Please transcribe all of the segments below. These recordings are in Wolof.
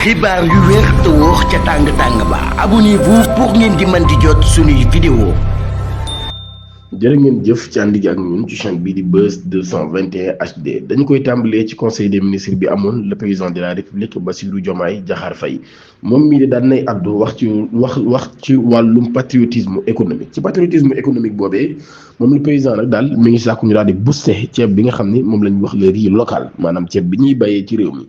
xibaar yu wér te wóor ca tàng-tàng ba abonnez-vous pour ngeen di mën di jot suñuy vidéo. jërë ngeen jëf ci ànd gi ak ñun ci chaîne bii di Buzz 221 HD dañu koy tàmbalee ci conseil des ministres bi amoon le président de la république Bassirou Diomaye Diakhar Faye moom mii de daan nay àddu wax ci wàllum patriotisme économique ci patriotisme économique boobee moom le président nag daal mi ngi sàkku ñu daal di booster ceeb bi nga xam ni moom la ñu wax le riz local maanaam ceeb bi ñuy bàyyee ci réew mi.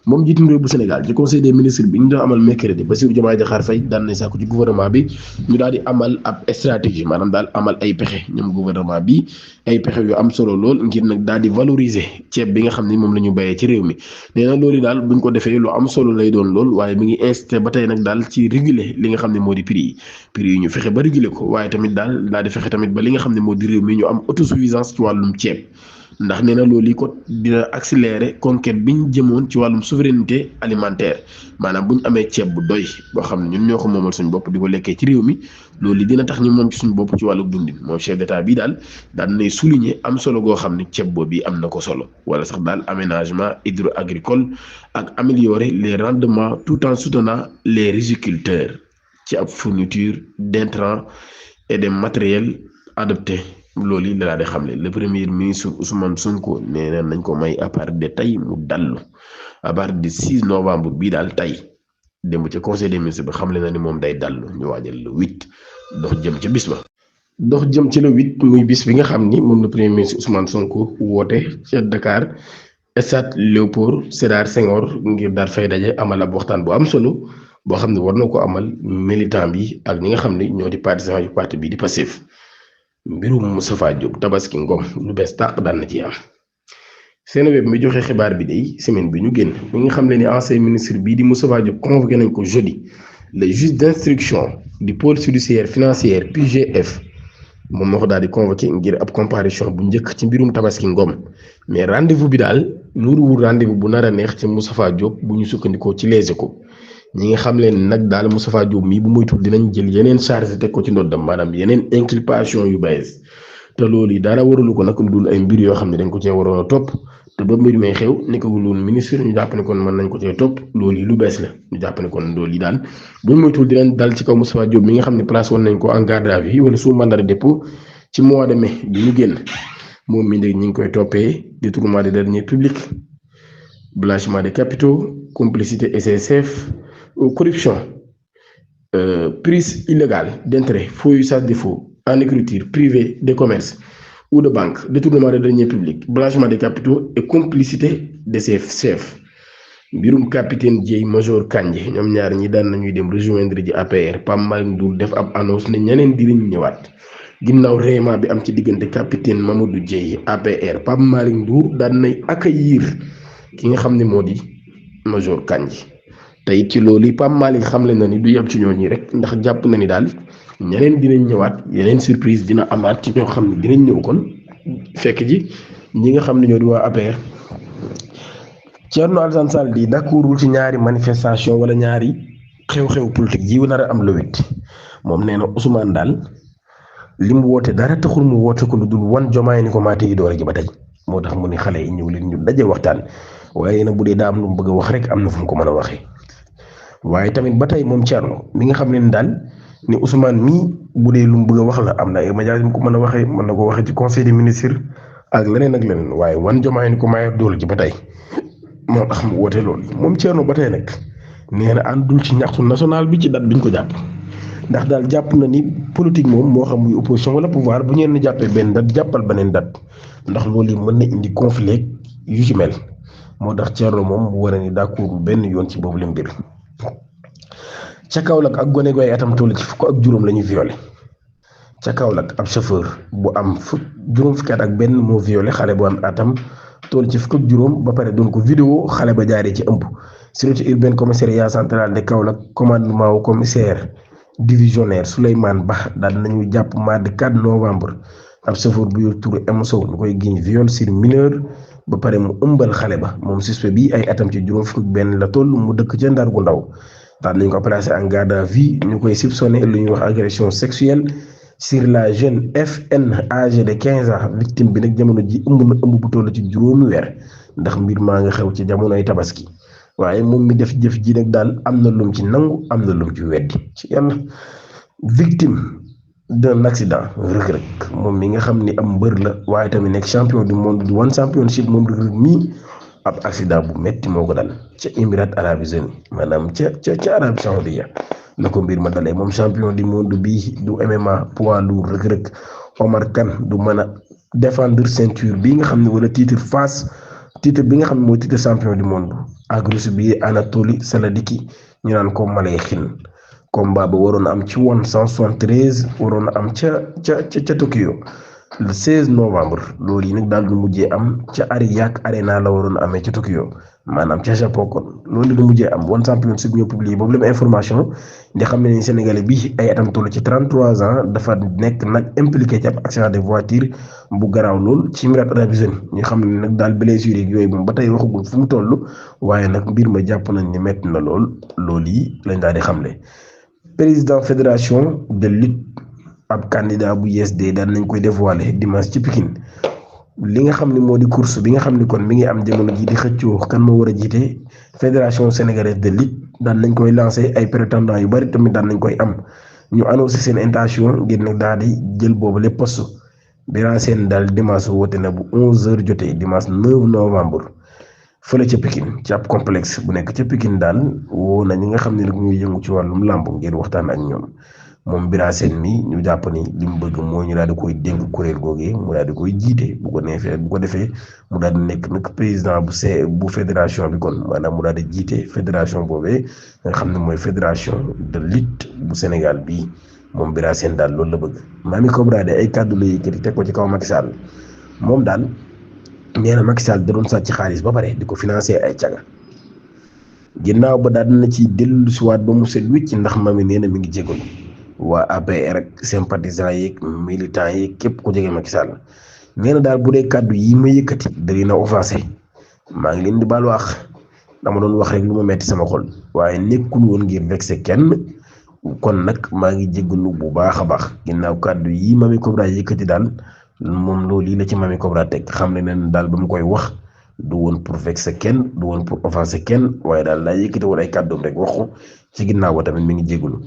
moom jiitum réew bu Sénégal ci conseil des ministres bi ñu doon amal mercredi Bassirou Diomaye Diakhar Faye daan na sàkku ci gouvernement bi ñu daal di amal ab stratégie maanaam daal amal ay pexe ñoom gouvernement bi ay pexe yu am solo lool ngir nag daal di valoriser ceeb bi nga xam ni moom la ñu béyee ci réew mi nee na loolu daal buñ ko defee lu am solo lay doon lool waaye mi ngi incité ba tey nag daal ci réguler li nga xam ne moo di prix yi ñu fexe ba réguler ko waaye tamit daal di fexe tamit ba li nga xam ne moo di réew mi ñu am autosuffisance ci wàllum ceeb. ndax nee na loolu yi ko dina accélérer conquête bi ñu jëmoon ci wàllum souveraineté alimentaire maanaam bu ñu amee ceeb bu doy boo xam ne ñun ñoo ko moomal suñu bopp di ko lekkee ci réew mi loolu dina tax ñu moom ci suñu bopp ci wàllu dundin moom chef d'état bi daal daan nay souligner am solo goo xam ne ceeb boobu yi am na ko solo wala sax daal aménagement hydro-agricole ak améliorer les rendements tout en soutenant les riziculteurs ci ab fourniture d'intrants et de matériel adapté. loolu yi la di xamle le premier ministre Ousmane Sonko nee na nañ ko may à partir de tey mu dallu à partir de 6 novembre bii daal tey démb ca conseil des ministres bi xamle na ni moom day dallu ñu waajal le 8 dox jëm ca bis ba. dox jëm ci le 8 muy bis bi nga xam ni moom le premier ministre Ousmane Sonko woote ca Dakar stade Léopold Sédar Senghor ngir daal fay daje amal ab waxtaan bu am solo boo xam ne war na ko amal militant bi ak ñi nga xam ne ñoo di partisans yu parti bi di Pastef. mbirum Moustapha Diop Tabaski Ngom lu bees tàq daan na ci am Seneweb mi joxe xibaar bi day semaine bi ñu génn mi nga xam ne ni ancien ministre bii di Moustapha Diop convoqué nañ ko jeudi le juge d'instruction du pôle judiciaire financier PGF moom moo ko daal di convoqué ngir ab comparution bu njëkk ci mbirum Tabaski Ngom mais rendez-vous bi daal nuruwul rendez-vous bu nar a neex ci Moustapha Diop bu ñu sukkandikoo ci Les Échos ñi nga xam leen nag daal Moustapha Diop mii bu moytuwul dinañ jël yeneen charge teg ko ci ndoddam maanaam yeneen inculpation yu bees te loolu yi dara waralu ko nag lu dul ay mbir yoo xam ne dañ ko cee waroon a topp te ba mbir may xew nekkagul woon ministre ñu jàpp ne kon mën nañ ko cee topp loolu yi lu bees la ñu jàpp ne kon loolu yi daal bu moytuwul dinañ dal ci kaw Moustapha Diop mi nga xam ne place woon nañ ko en garde à vue wala sous mandat de dépôt ci mois de mai bi ñu génn moom mi nag ñi ngi koy toppee détournement des deniers publics blanchiment des capitaux complicité SSF corruption prise illégale d'intérêt faux usage de faux en écriture privée de commerce ou de banque détournement des deniers publics blanchiment des capitaux et complicité de ses chefs mbirum capitaine Dièye major Kandji ñoom ñaar ñi daan nañuy dem rejoindre ji APR Pape Malick Ndour def ab annonce ne ñeneen dinañ ñëwaat ginnaaw réellement bi am ci diggante capitaine Mamadou Dièye APR Pape Malick Ndour daan nay accueillir ki nga xam ne moo di major Kandji te it ci loolu yi Pape Malick xamle na ni du yem ci ñooñu rek ndax jàpp na ni daal ñeneen dinañ ñëwaat yeneen surprise dina amaat ci ñoo xam ne dinañ ñëw kon fekk ji ñi nga xam ne ñoo di waa APR. Thierno Alassane Sall di d'accordul ci ñaari manifestation wala ñaari xew-xew politique yi nar a am le 8 moom nee na Ousmane daal li mu woote dara taxul mu woote ko lu dul wan Diomaye ni ko maa tegi doole ji ba tey moo tax mu ne xale yi ñëw leen ñu daje waxtaan waaye nag bu dee daa am lu mu bëgg a wax rek am na fu mu ko mën a waxee. waaye tamit ba tey moom Thierno mi nga xam ne daal ni Ousmane mii bu dee lu mu bëgg a wax la am na ay médias yu mu ko mën a waxee mën na ko waxee ci conseil des ministres ak leneen ak leneen waaye wan Diomaye ni ko maye doole ji ba tey moo tax mu woote loolu moom Thierno ba tey nag nee na àndul ci ñaxtu national bi ci date biñ ko jàpp ndax daal jàpp na ni politique moom moo xam muy opposition wala pouvoir bu ñeen jàppee benn date jàppal beneen date ndax loolu yi mën na indi conflit yu ci mel moo tax Thierno moom mu war a ni d'accord benn yoon ci boobu la mbir. ca Kaolack ak gone gooy atam toll ci fukk ak juróom la ñuy violé ca Kaolack ab chauffeur bu am juróom fukki at ak benn moo violé xale bu am atam toll ci fukk ak juróom ba pare doon ko vidéo xale ba jaaree ci ëmb sûreté urbaine commissariat central de Kaolack commandement wu commissaire divisionnaire Souleymane Ba daal nañu jàpp mardi 4 novembre ab chauffeur bu yor turu M Sow ñu koy giñ viol sur mineur ba pare mu ëmbal xale ba moom suspect bi ay atam ci juróom fukk ak benn la toll mu dëkk ca Ndar gu ndaw daal nañu ko placé en garde à vue ñu koy soupçonné lu ñuy wax agression sexuelle sur la jeune FN âgée de 15 ans victime bi nag jamono ji ëmb na ëmb bu toll ci juróomi weer ndax mbir maa nga xew ci jamonoy tabaski waaye moom mi def jëf ji nag daal am na lum ci nangu am na lum ci weddi ci yàlla. Victime d'un accident Reug Reug moom mi nga xam ni am mbër la waaye tamit nekk champion du monde du one championship moom Reug Reug mii ab accident bu metti moo ko dal ca Émirats arabes unis maanaam ca Arabie Saoudite la ko mbir ma dalee moom champion du monde bii du MMA poids lourd Reug Reug Omar Kane du mën a défendre ceinture bii nga xam ne wala titre bi nga xam ne mooy titre champion du monde ak Russe bi Anatoly Saladiki ñu naan ko Malayxin combat ba waroon a am ci 173 waroon a am ca Tokyo le 16 novembre loolu yi nag daal du mujjee am ca Ariake Arena la waroon a amee ca Tokyo maanaam ca Japon kon loolu du mujjee am One Championship ñoo publié boobu la information di xam ne ni Sénégalais bi ay atam toll ci 33 ans dafa nekk nag impliqué ci ab accident de voiture bu garaaw lool ci Émirats arabes unis ñu xam ne nag daal blessure yeeg yooyu moom ba tey waxagul fu mu toll waaye nag mbir ma jàpp nañ ni métti na lool loolu yi lañ daal di xamle. Président fédération de lutte ab candidat bu YSD daan nañ koy dévoiler dimanche ci Pikine li nga xam ne moo di course bi nga xam ne kon mi ngi am jamono ji di xëccoo kan moo war a jiite fédération sénégalaise de lutte daan nañ koy lancer ay prétendants yu bari tamit daan nañ koy am ñu annoncé seen intention ngir nag daal di jël boobu les postes Bira Sène daal dimanche woote na bu 11h jotee dimanche 9 novembre fële ca Pikine ci ab complexe bu nekk ca Pikine daal woo na ñi nga xam ne nag ñuy yëngu ci wàllum làmb ngir waxtaan ak ñoom moom Bira Sène mi ñu jàpp ni li mu bëgg moo ñu daal di koy dénk kuréel googee mu daal di koy jiite bu ko defee mu daal di nekk nag président bu fédération bi kon maanaam mu daal di jiite fédération boobee nga xam ne mooy fédération de lutte bu Sénégal bii moom Bira Sène daal loolu la bëgg. Mamy Cobra de ay kàddu la yëkkati teg ko ci kaw Macky Sall moom daal nee na Macky Sall da doon sàcc xaalis ba pare di ko financé ay caga ginnaaw ba daal dina ci dellusiwaat ba mu set wicc ndax Mamy nee na mi ngi jégalu waa APR ak sympathisants yeeg militants yeeg képp ku jege Macky Sall nee na daal bu dee kàddu yi ma yëkkati dali na offensé maa ngi leen di baal wax dama doon wax rek lu ma metti sama xol waaye nekkul woon ngir vexé kenn kon nag maa ngi jégalu bu baax a baax ginnaaw kàddu yi Mamy Cobra yëkkati daal moom loolu yi la ci Mamy Cobra teg xam ne nen daal ba mu koy wax du woon pour vexé kenn du woon pour offensé kenn waaye daal daa yëkkati woon ay kàddoom rek waxu ci ginnaaw ba tamit mi ngi jégalu.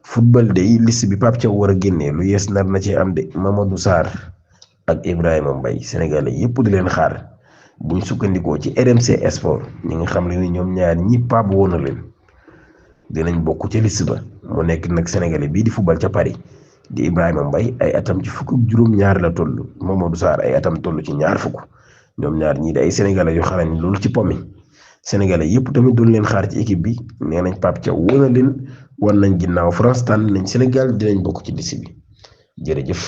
football day liste bi Pape Thiaw war a génnee lu yees nar na ci am de Mamadou Sarr ak Ibrahima Mbaye Sénégalais yëpp di leen xaar buñ sukkandikoo ci RMC Sport ñi nga xam ne ni ñoom ñaar ñi Pape woon na leen dinañ bokk ca liste ba mu nekk nag Sénégalais bii di football ca Paris di Ibrahima Mbaye ay atam ci fukk juróom-ñaar la toll Mamadou Sarr ay atam toll ci ñaar fukk ñoom ñaar ñii di ay Sénégalais yu xarañ loolu ci pomi Sénégalais yëpp tamit doon leen xaar ci équipe bi nee nañ Pape Thiaw woon na leen. wan nañ ginnaaw France tànn nañ Sénégal dinañ bokk ci liste bi jërëjëf.